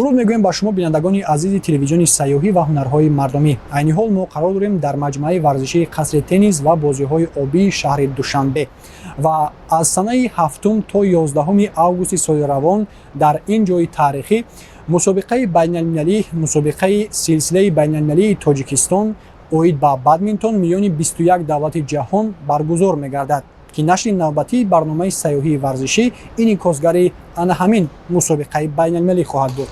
Дуруд мегӯем ба шумо, бинандагони азизи телевизиони сайёҳӣ ва ҳунарҳои мардумӣ. Айни ҳол мо қарор дорем дар маҷмӯаи варзишии қасри теннис ва бозиҳои обии шаҳри Душанбе ва аз санаи 7 то 11 августи соли равон дар ин ҷои таърихӣ мусобиқаи байналмилалӣ, мусобиқаи силсилаи байналмилалии Тоҷикистон оид ба бадминтон миёни 21 давлати ҷаҳон баргузор мегардад, ки нашри навбатии барномаи сайёҳии варзишӣ инъикосгари ана ҳамин мусобиқаи байналмилалӣ хоҳад буд.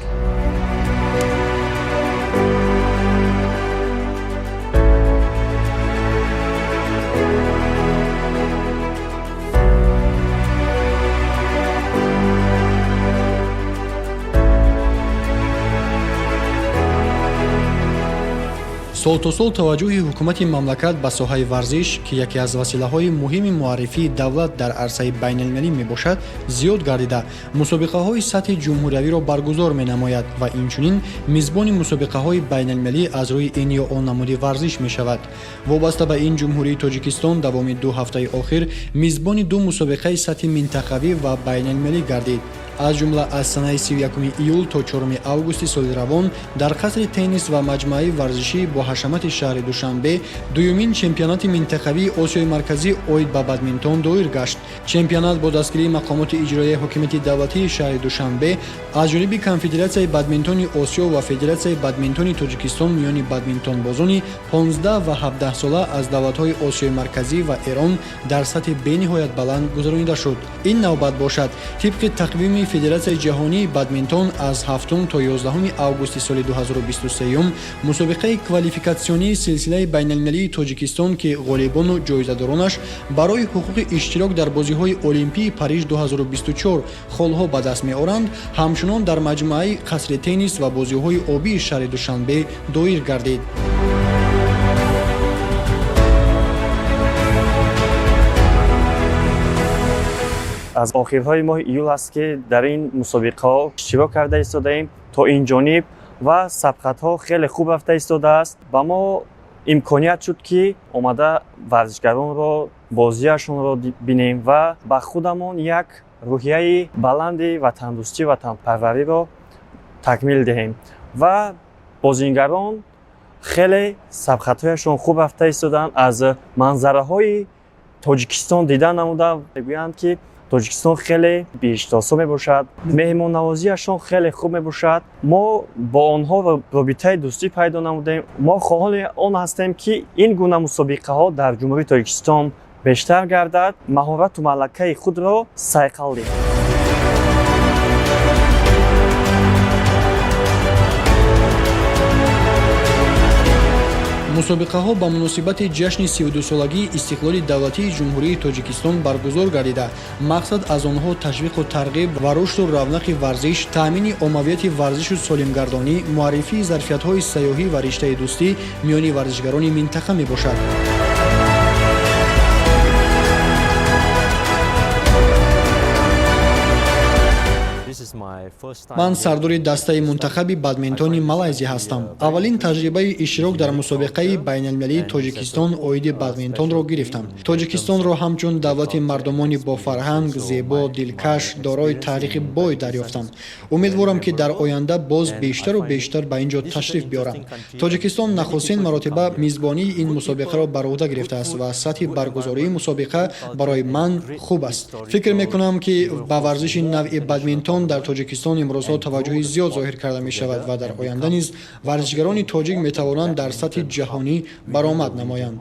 Сол то сол таваҷҷӯҳи ҳукумати мамлакат ба соҳаи варзиш, ки яке аз василаҳои муҳими муаррифии давлат дар арсаи байналмилалӣ мебошад, зиёд гардида, мусобиқаҳои сатҳи ҷумҳуриявиро баргузор менамояд ва инчунин мизбони мусобиқаҳои байналмилалӣ аз рӯи ин ё он намуди варзиш мешавад. Вобаста ба ин, Ҷумҳурии Тоҷикистон давоми 2 ҳафтаи охир мизбони ду мусобиқаи сатҳи минтақавӣ ва байналмилалӣ гардид. Аз ҷумла аз санаи 31 июл то 4 августи соли равон дар қасри теннис ва маҷмӯаи варзишӣ бо ҳашамати шаҳри Душанбе дуюмин чемпионати минтақавии Осиёи Марказӣ оид ба бадминтон доир гашт. Чемпионат бо дастгирии мақомоти иҷроияи ҳокимияти давлатии шаҳри Душанбе аз ҷониби Конфедератсияи бадминтони Осиё ва Федератсияи бадминтони Тоҷикистон миёни бадминтонбозони 15 ва 17 сола аз давлатҳои Осиёи Марказӣ ва Эрон дар сатҳи бениҳоят баланд гузаронида шуд. Ин навбат бошад, тибқи тақвими Федератсияи ҷаҳонии бадминтон, аз 7 то 11 августи соли 2023 мусобиқаи квалификатсионии силсилаи байналмилалии Тоҷикистон, ки ғолибону ҷоизадоронаш барои ҳуқуқи иштирок дар бозиҳои Олимпии Париж 2024 холҳо ба даст меоранд, ҳамчунон дар маҷмӯаи қасри теннис ва бозиҳои обии шаҳри Душанбе доир гардид. Аз охирҳои моҳи июл аст, ки дар ин мусобиқаҳо иштирок карда истодаем то ин ҷониб ва сабқатҳо хеле хуб рафта истодааст. Ба мо имконият шуд, ки омада варзишгаронро, бозиашонро бинем ва ба худамон як рӯҳияи баланди ватандӯстӣ, ватанпарвариро такмил диҳем. Ва бозингарон хеле сабқатҳояшон хуб рафта истоданд, аз манзараҳои Тоҷикистон дида намуда мегӯянд, ки Тоҷикистон хеле биҳиштосо мебошад, меҳмоннавозиашон хеле хуб мебошад. Мо бо онҳо робитаи дӯстӣ пайдо намудем. Мо хоҳони он ҳастем, ки ин гуна мусобиқаҳо дар Ҷумҳурии Тоҷикистон бештар гардад, маҳорату малакаи худро сайқал диҳем. Мусобиқаҳо ба муносибати ҷашни 32-солагии истиқлоли давлатии Ҷумҳурии Тоҷикистон баргузор гардида, мақсад аз онҳо ташвиқу тарғиб ва рушду равнақи варзиш, таъмини оммавияти варзишу солимгардонӣ, муаррифии зарфиятҳои сайёҳӣ ва риштаи дӯстӣ миёни варзишгарони минтақа мебошад. Ман сардори дастаи мунтахаби бадминтони Малайзия ҳастам. Аввалин таҷрибаи иштирок дар мусобиқаи байналмилалии Тоҷикистон оиди бадминтонро гирифтам. Тоҷикистонро ҳамчун давлати мардумони бофарҳанг, зебо, дилкаш, дорои таърихи бой дарёфтам. Умедворам, ки дар оянда боз бештару бештар ба ин ҷо ташриф биёрам. Тоҷикистон нахустин маротиба мизбонии ин мусобиқаро бар уҳда гирифтааст ва сатҳи баргузории мусобиқа барои ман хуб аст. Фикр мекунам, ки ба варзиши навъи бадминтон дар Тоҷикистон имрӯзҳо таваҷҷӯҳи зиёд зоҳир карда мешавад ва дар оянда низ варзишгарони тоҷик метавонанд дар сатҳи ҷаҳонӣ баромад намоянд.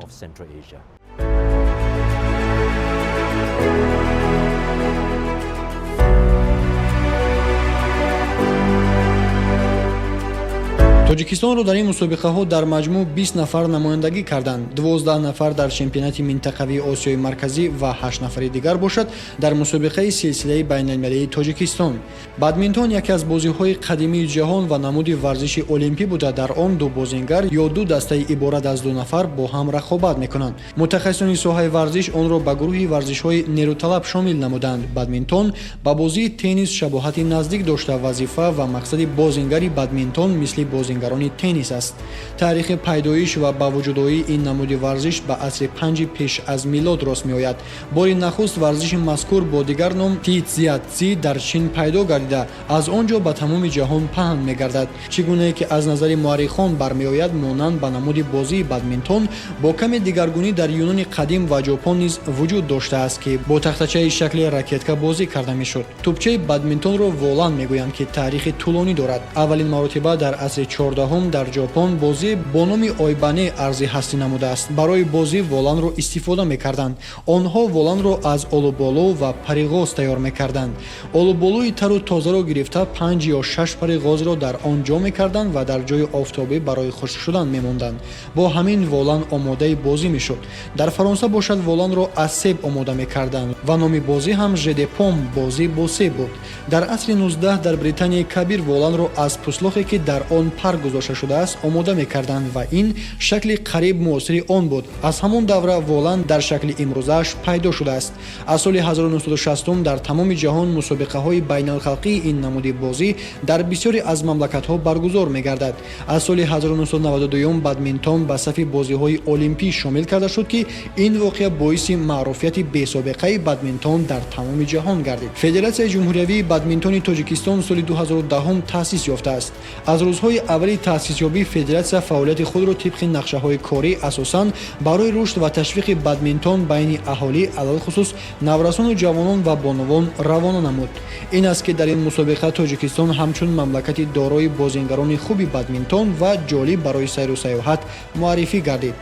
Тоҷикистонро дар ин мусобиқаҳо дар маҷмӯъ 20 нафар намояндагӣ карданд: 12 нафар дар чемпионати минтақавии Осиёи Марказӣ ва 8 нафари дигар бошад дар мусобиқаи силсилаи байналмилалии Тоҷикистон. Бадминтон яке аз бозиҳои қадимии ҷаҳон ва намуди варзиши олимпӣ буда, дар он ду бозингар ё ду дастаи иборат аз ду нафар бо ҳам рақобат мекунанд. Мутахассисони соҳаи варзиш онро ба гурӯҳи варзишҳои нерӯталаб шомил намуданд. Бадминтон ба бозии теннис шабоҳати наздик дошта, вазифа ва мақсади бозингари бадминтон мисли бозингари бозингарони теннис аст. Таърихи пайдоиш ва ба вуҷудоии ин намуди варзиш ба асри панҷи пеш аз милод рост меояд. Бори нахуст варзиши мазкур бо дигар ном титзиятси дар Чин пайдо гардида, аз он ҷо ба тамоми ҷаҳон паҳн мегардад. Чӣ гунае ки аз назари муаррихон бармеояд, монанд ба намуди бозии бадминтон бо каме дигаргунӣ дар Юнони қадим ва Ҷопон низ вуҷуд доштааст, ки бо тахтачаи шакли ракетка бозӣ карда мешуд. Тӯбчаи бадминтонро волан мегӯянд, ки таърихи тӯлонӣ дорад. Аввалин маротиба дар асри 14-ум дар Ҷопон бозӣ бо номи ойбане арзи ҳастӣ намудааст. Барои бозӣ воланро истифода мекарданд. Онҳо воланро аз олуболу ва пари ғоз тайёр мекарданд. Олуболуи тару тозаро гирифта, панҷ ё шаш пари ғозро дар он ҷо мекарданд ва дар ҷои офтобӣ барои хушк шудан мемонданд. Бо ҳамин волан омодаи бозӣ мешуд. Дар Фаронса бошад, воланро аз себ омода мекарданд ва номи бозӣ ҳам jeu de paume, бозӣ бо себ буд. Дар асри 19 дар Британияи Кабир воланро аз пуслохе, ки дар он пар гузошта шудааст, омода мекарданд ва ин шакли қариб муосири он буд. Аз ҳамон давра волан дар шакли имрӯзааш пайдо шудааст. Аз соли 1960 дар тамоми ҷаҳон мусобиқаҳои байналхалқии ин намуди бозӣ дар бисёре аз мамлакатҳо баргузор мегардад. Аз соли 1992 бадминтон ба сафи бозиҳои олимпӣ шомил карда шуд, ки ин воқеа боиси маъруфияти бесобиқаи бадминтон дар тамоми ҷаҳон гардид. Федератсияи ҷумҳуриявии бадминтони Тоҷикистон соли 2010 таъсис ёфтааст. Аз рӯзҳои аввали таъсисёбӣ федератсия фаъолияти худро тибқи нақшаҳои корӣ асосан барои рушд ва ташвиқи бадминтон байни аҳолӣ, алалхусус наврасону ҷавонон ва бонувон равона намуд. Ин аст, ки дар ин мусобиқа Тоҷикистон ҳамчун мамлакати дорои бозингарони хуби бадминтон ва ҷолиб барои сайру сайёҳат муаррифӣ гардид.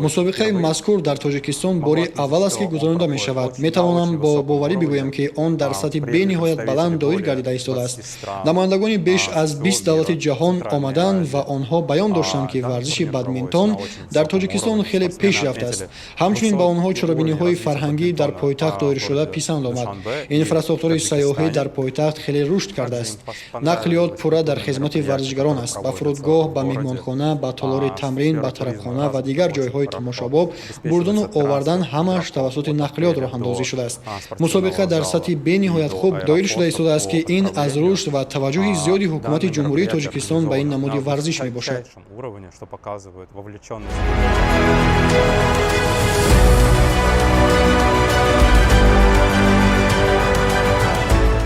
Мусобиқаи мазкур дар Тоҷикистон бори аввал аст, ки гузаронида мешавад. Метавонам бо боварӣ бигӯям, ки он дар сатҳи бениҳоят баланд доир гардида истодааст. Намояндагони беш аз 20 давлати ҷаҳон омаданд ва онҳо баён доштанд, ки варзиши бадминтон дар Тоҷикистон хеле пеш рафтааст. Ҳамчунин ба онҳо чорабиниҳои фарҳангӣ дар пойтахт доиршуда писанд омад. Инфрасохтори сайёҳӣ дар пойтахт хеле рушд кардааст. Нақлиёт пурра дар хизмати варзишгарон аст. Ба фурудгоҳ, ба меҳмонхона, ба толори тамрин, ба тарабхона ва дигар ҷойҳои тамошобоб бурдану овардан ҳамааш тавассути нақлиёт роҳандозӣ шудааст. Мусобиқа дар сатҳи бениҳоят хуб доир шуда истодааст, ки ин аз рушд ва таваҷҷӯҳи зиёди ҳукумати Ҷумҳурии Тоҷикистон ба ин намуди варзиш мебошад.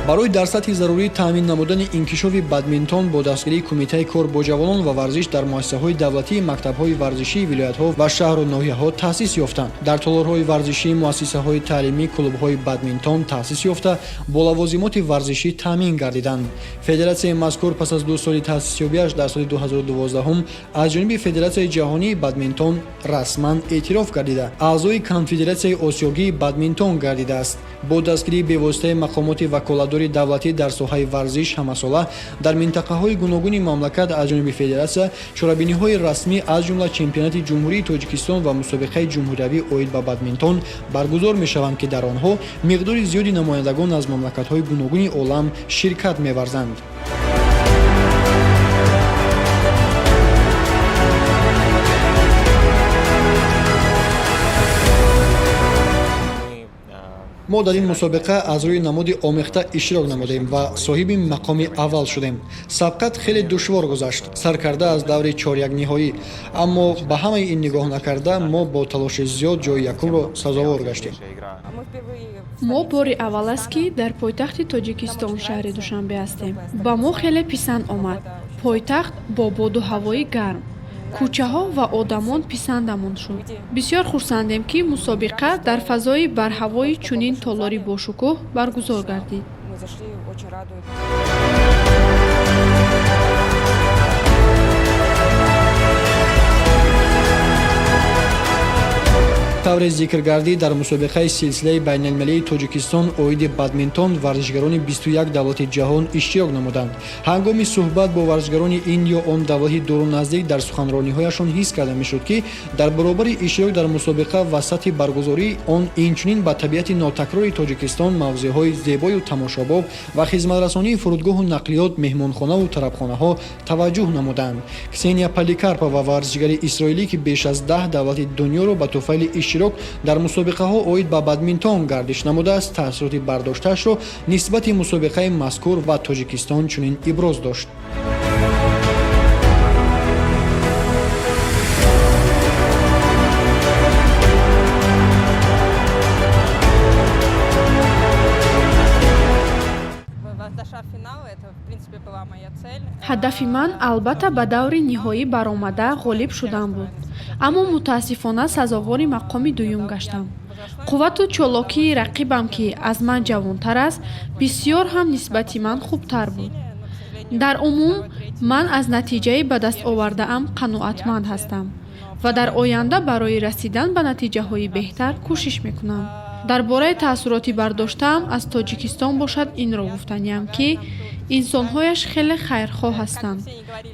Барои дар сатҳи зарурӣ таъмин намудани инкишофи бадминтон бо дастгирии Кумитаи кор бо ҷавонон ва варзиш дар муассисаҳои давлатии мактабҳои варзишии вилоятҳо ва шаҳру ноҳияҳо таъсис ёфтанд. Дар толорҳои варзишии муассисаҳои таълимӣ клубҳои бадминтон таъсис ёфта, бо лавозимоти варзишӣ таъмин гардиданд. Федератсияи мазкур пас аз 2 соли таъсисёбиаш дар соли 2012 аз ҷониби Федератсияи ҷаҳонии бадминтон расман эътироф гардида, аъзои Конфедератсияи осиёгии бадминтон гардидааст. Бо дастгирии бевоситаи мақомоти ваколатдори давлатӣ дар соҳаи варзиш ҳамасола дар минтақаҳои гуногуни мамлакат аз ҷониби федератсия чорабиниҳои расмӣ, аз ҷумла чемпионати Ҷумҳурии Тоҷикистон ва мусобиқаи ҷумҳуриявӣ оид ба бадминтон баргузор мешаванд, ки дар онҳо миқдори зиёди намояндагон аз мамлакатҳои гуногуни олам ширкат меварзанд. Мо дар ин мусобиқа аз рӯи намуди омехта иштирок намудем ва соҳиби мақоми аввал шудем. Сабқат хеле душвор гузашт, саркарда аз даври чорякниҳоӣ, аммо ба ҳамаи ин нигоҳ накарда, мо бо талоши зиёд ҷои якумро сазовор гаштем. Мо бори аввал аст, ки дар пойтахти Тоҷикистон, шаҳри Душанбе ҳастем. Ба мо хеле писанд омад. Пойтахт бо боду ҳавои гарм, кӯчаҳо ва одамон писандамон шуд. Бисёр хурсандем, ки мусобиқа дар фазои барҳавои чунин толори бошукӯҳ баргузор гардид. Тавре зикр гардид, дар мусобиқаи силсилаи байналмилалии Тоҷикистон оиди бадминтон варзишгарони 21 давлати ҷаҳон иштирок намуданд. Ҳангоми суҳбат бо варзишгарони ин ё он давлати дуру наздик дар суханрониҳояшон ҳис карда мешуд, ки дар баробари иштирок дар мусобиқа ва сатҳи баргузории он, инчунин ба табиати нотакрори Тоҷикистон, мавзеъҳои зебою тамошобоб ва хизматрасонии фурудгоҳу нақлиёт, меҳмонхонаву тарабхонаҳо таваҷҷӯҳ намуданд. Ксения Поликарпова, варзишгари исроилӣ, ки беш аз 10 давлати дунёро ба туфайли иштирок иштирок дар мусобиқаҳо оид ба бадминтон гардиш намудааст, таассуроти бардоштаашро нисбати мусобиқаи мазкур ва Тоҷикистон чунин иброз дошт. Ҳадафи ман албатта ба даври ниҳоӣ баромада ғолиб шудан буд, аммо мутаассифона сазовори мақоми дуюм гаштам. Қуввату чолокии рақибам, ки аз ман ҷавонтар аст, бисёр ҳам нисбати ман хубтар буд. Дар умум ман аз натиҷаи ба даст овардаам қаноатманд ҳастам ва дар оянда барои расидан ба натиҷаҳои беҳтар кӯшиш мекунам. Дар бораи таассуроти бардоштаам аз Тоҷикистон бошад, инро гуфтаниам, ки инсонҳояш хеле хайрхоҳ ҳастанд,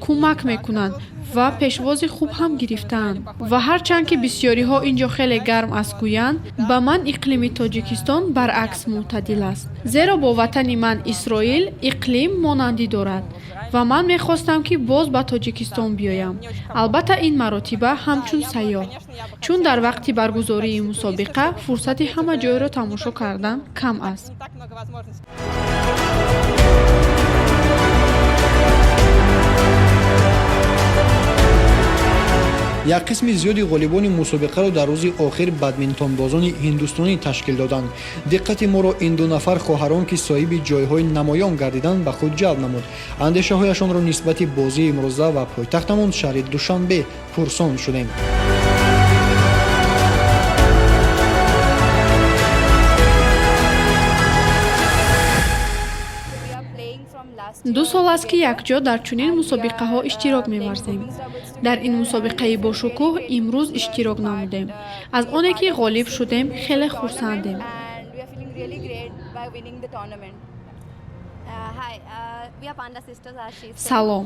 кӯмак мекунанд ва пешвози хуб ҳам гирифтаанд. Ва ҳарчанд ки бисёриҳо ин ҷо хеле гарм аст гӯянд, ба ман иқлими Тоҷикистон баръакс мӯътадил аст, зеро бо ватани ман Исроил иқлим монандӣ дорад ва ман мехостам, ки боз ба Тоҷикистон биёям, албатта ин маротиба ҳамчун сайёҳ, чун дар вақти баргузории мусобиқа фурсати ҳама ҷойро тамошо кардан кам аст. Як қисми зиёди ғолибони мусобиқаро дар рӯзи охир бадминтонбозони ҳиндустонӣ ташкил доданд. Диққати моро ин ду нафар хоҳарон, ки соҳиби ҷойҳои намоён гардиданд, ба худ ҷалб намуд. Андешаҳояшонро нисбати бозии имрӯза ва пойтахтамон шаҳри Душанбе пурсон шудем. 2 сол аст, ки якҷо дар чунин мусобиқаҳо иштирок меварзем. Дар ин мусобиқаи бошукӯҳ имрӯз иштирок намудем. Аз оне ки ғолиб шудем, хеле хурсандем. Салом,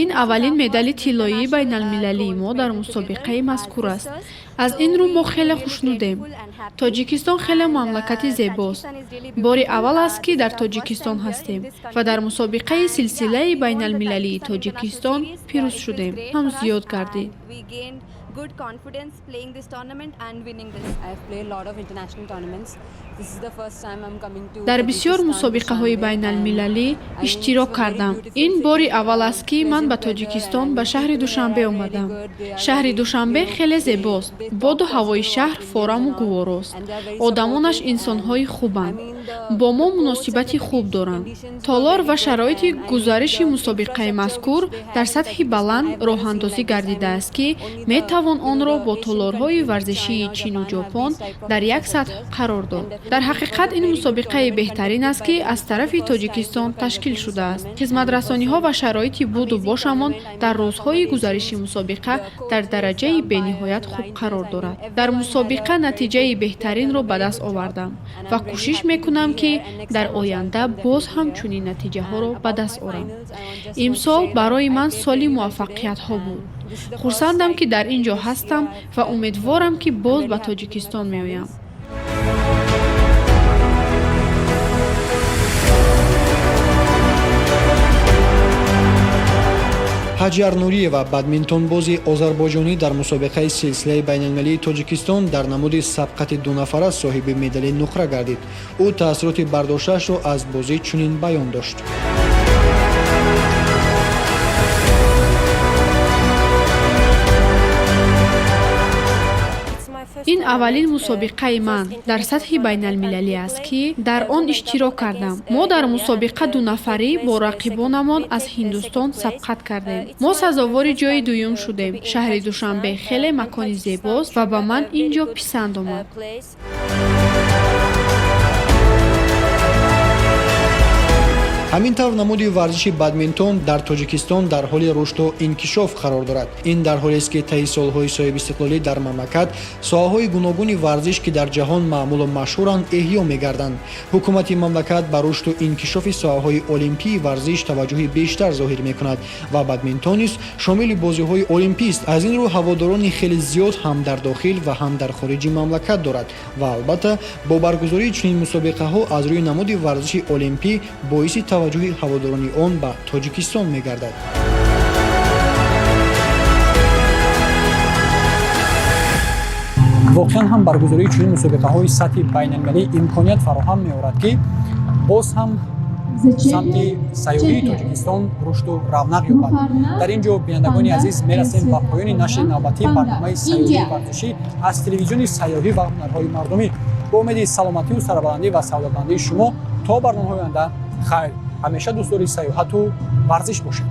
ин аввалин медали тиллоии байналмилалии мо дар мусобиқаи мазкур аст. Аз ин рӯ мо хеле хушнудем. Тоҷикистон хеле мамлакати зебост. Бори аввал аст, ки дар Тоҷикистон ҳастем ва дар мусобиқаи силсилаи байналмилалии Тоҷикистон пирӯз шудем, ҳам зиёд гардид. Good confidence playing this tournament and winning this. I've played a lot of international tournaments. This is the first time I'm coming to Дар бисёр Tajikistan, мусобиқаҳои Dushanbe, байналмилалӣ and I mean, иштирок it's a very кардам. beautiful Ин city, бори аввал аст, ки ман ба pleasant weather Тоҷикистон, and ба шаҳри people Душанбе are very омадам. good. They are Шаҳри very, Душанбе хеле зебост. they talk Боду ҳавои positive шаҳр about Indians фораму and all, гуворост. and they are very Одамонаш supportive and инсонҳои хубанд, I mean, the бо мо coach and the муносибати хуб доранд. conditions were Толор very ва good шароити and I mean, гузариши the мусобиқаи infrastructure мазкур which they дар have in сатҳи Tajikistan, баланд I've never seen роҳандозӣ like this. I mean, гардидааст, ки only the, метавон you know, онро the бо Asian толорҳои countries, варзишии China, Чину Japan have Ҷопон these type of дар як сатҳ infrastructures. қарор дод. And Дар definitely it was ҳақиқат a ин very good мусобиқаи tournament беҳтарин conducted аст, by ки them аз for the тарафи first time. They Тоҷикистон were ташкил conducting this шудааст. tournament and it was Хизматрасониҳо an ва шароити буду amazing бошамон tournament. I mean, дар the рӯзҳои гузариши accommodations, мусобиқа the дар coaches, дараҷаи the umpires, бениҳоят хуб linesmen, қарор I mean, дорад. Дар everyone had a мусобиқа very натиҷаи good, they have done беҳтаринро a ба very даст good job овардам and ва I'm really кӯшиш happy to be мекунам, ки here and next дар time also I'll оянда come боз definitely ҳам here. чунин натиҷаҳоро And ба about даст my орам. finals, I want just want to Имсол say that барои I ман played соли very well today муваффақиятҳо буд. and this is the first Хурсандам, ки time дар ин in ҷо this year ҳастам I've ва played умедворам, ки I'm боз very ба happy with my Тоҷикистон меоям. Performance. Ҳаҷар Нуриева, бадминтонбози озарбойҷонӣ, дар мусобиқаи силсилаи байналмилалии Тоҷикистон дар намуди сабқати дунафара соҳиби медали нуқра гардид. Ӯ таассуроти бардоштаашро аз бозӣ чунин баён дошт. Ин аввалин мусобиқаи ман дар сатҳи байналмилалӣ аст, ки дар он иштирок кардам. Мо дар мусобиқа дунафарӣ бо рақибонамон аз Ҳиндустон сабқат кардем. Мо сазовори ҷои дуюм шудем. Шаҳри Душанбе хеле макони зебост ва ба ман ин ҷо писанд омад. Ҳамин тавр, намуди варзиши бадминтон дар Тоҷикистон дар ҳоли рушду инкишоф қарор дорад. Ин дар ҳолест, ки таи солҳои соҳибистиқлолӣ дар мамлакат соҳаҳои гуногуни варзиш, ки дар ҷаҳон маъмулу машҳуранд, эҳё мегарданд. Ҳукумати мамлакат ба рушду инкишофи соҳаҳои олимпии варзиш таваҷҷӯҳи бештар зоҳир мекунад ва бадминтон низ шомили бозиҳои олимпист. Аз ин рӯ ҳаводорони хеле зиёд ҳам дар дохил ва ҳам дар хориҷи мамлакат дорад ва албатта бо баргузории чунин мусобиқаҳо аз рӯи намуди варзиши олимпӣ боиси таваҷҷӯҳи ҳаводорони он ба Тоҷикистон мегардад. Воқеан ҳам баргузории чунин мусобиқаҳои сатҳи байналмилалӣ имконият фароҳам меорад, ки боз ҳам самти сайёҳии Тоҷикистон рушду равнақ ёбад. Дар ин ҷо, бинандагони азиз, мерасем ба поёни нашри навбатии барномаи сайёҳии варзишӣ аз телевизиони сайёҳӣ ва ҳунарҳои мардумӣ. Бо умеди саломатию сарбаландӣ ва саодатмандии шумо то барномаҳои оянда хайр. Ҳамеша дӯстдори сайёҳату варзиш бошед.